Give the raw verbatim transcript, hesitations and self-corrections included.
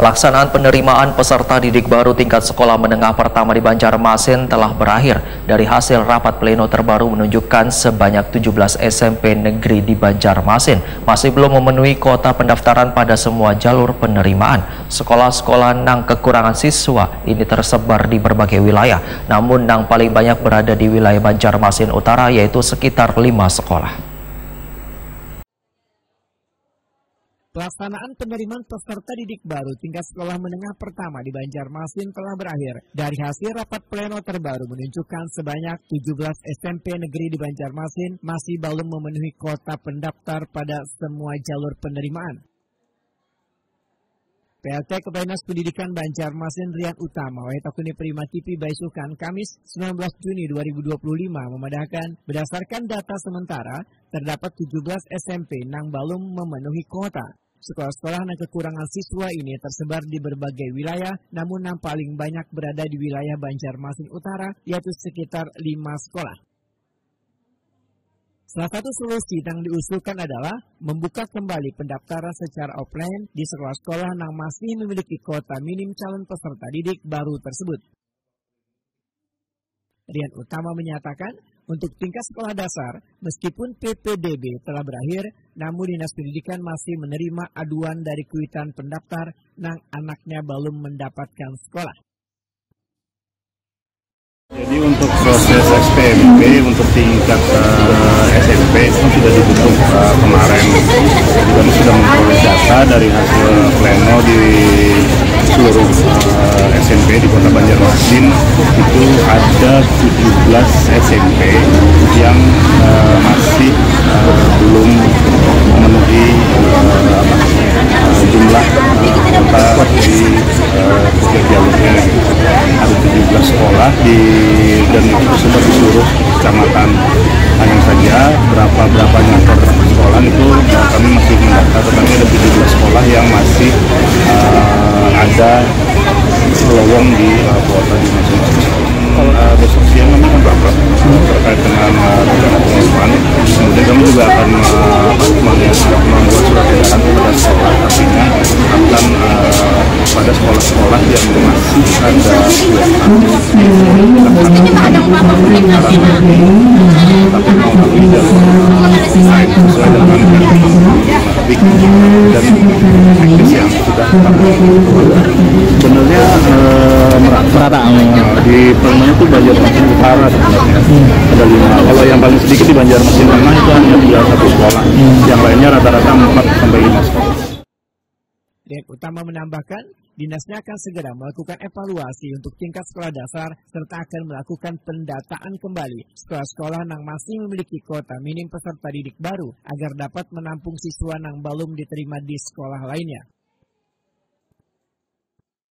Pelaksanaan penerimaan peserta didik baru tingkat sekolah menengah pertama di Banjarmasin telah berakhir. Dari hasil rapat pleno terbaru menunjukkan sebanyak tujuh belas S M P negeri di Banjarmasin masih belum memenuhi kuota pendaftaran pada semua jalur penerimaan. Sekolah-sekolah nang kekurangan siswa ini tersebar di berbagai wilayah, namun nang paling banyak berada di wilayah Banjarmasin Utara, yaitu sekitar lima sekolah. Pelaksanaan penerimaan peserta didik baru tingkat sekolah menengah pertama di Banjarmasin telah berakhir. Dari hasil rapat pleno terbaru menunjukkan sebanyak tujuh belas S M P negeri di Banjarmasin masih belum memenuhi kuota pendaftar pada semua jalur penerimaan. P L T Kepala Dinas Pendidikan Banjarmasin Rian Utama, wahai takuni Prima T V baisukan Kamis sembilan belas Juni dua ribu dua puluh lima, memadahkan berdasarkan data sementara, terdapat tujuh belas S M P nang belum memenuhi kuota. Sekolah-sekolah nang kekurangan siswa ini tersebar di berbagai wilayah, namun yang paling banyak berada di wilayah Banjarmasin Utara, yaitu sekitar lima sekolah. Salah satu solusi yang diusulkan adalah membuka kembali pendaftaran secara offline di sekolah-sekolah yang masih memiliki kuota minim calon peserta didik baru tersebut. Rian Utama menyatakan, untuk tingkat sekolah dasar, meskipun P P D B telah berakhir, namun Dinas Pendidikan masih menerima aduan dari kuitan pendaftar nang anaknya belum mendapatkan sekolah. Jadi untuk proses S P M P untuk tingkat uh, S M P itu sudah ditutup uh, kemarin. Kami sudah memperoleh data dari hasil pleno di seluruh uh, S M P di Kota Banjarmasin, itu ada tujuh belas S M P yang uh, masih uh, belum memenuhi uh, apa, uh, jumlah uh, kuota di uh, setiap jalurnya. Ada tujuh belas sekolah di dan itu tersebar di seluruh kecamatan. Hanya saja berapa berapanya per sekolah itu uh, kami masih mendata, tetapi ada tujuh belas sekolah yang masih uh, ada lowong di uh, kuota di masing-masing sekolah. Uh, besok siang kami akan rapat terkait dengan uh, rencana pengumuman. Kemudian kami juga akan uh, membuat surat edaran kepada sekolah, artinya akan uh, pada sekolah-sekolah yang masih ada kuota. Tapi mau kami dan sesuai dengan dan teknis yang sudah sebenarnya eh, merata. Merata, hmm. Eh, di Palembang itu Banjarmasin Utara sebenarnya ada lima. Kalau yang paling sedikit di Banjarmasin Tengah itu hanya tinggal satu sekolah. Yang lainnya rata-rata empat sampai lima sekolah. Rian Utama menambahkan, dinasnya akan segera melakukan evaluasi untuk tingkat sekolah dasar serta akan melakukan pendataan kembali sekolah-sekolah yang masih memiliki kuota minim peserta didik baru agar dapat menampung siswa yang belum diterima di sekolah lainnya.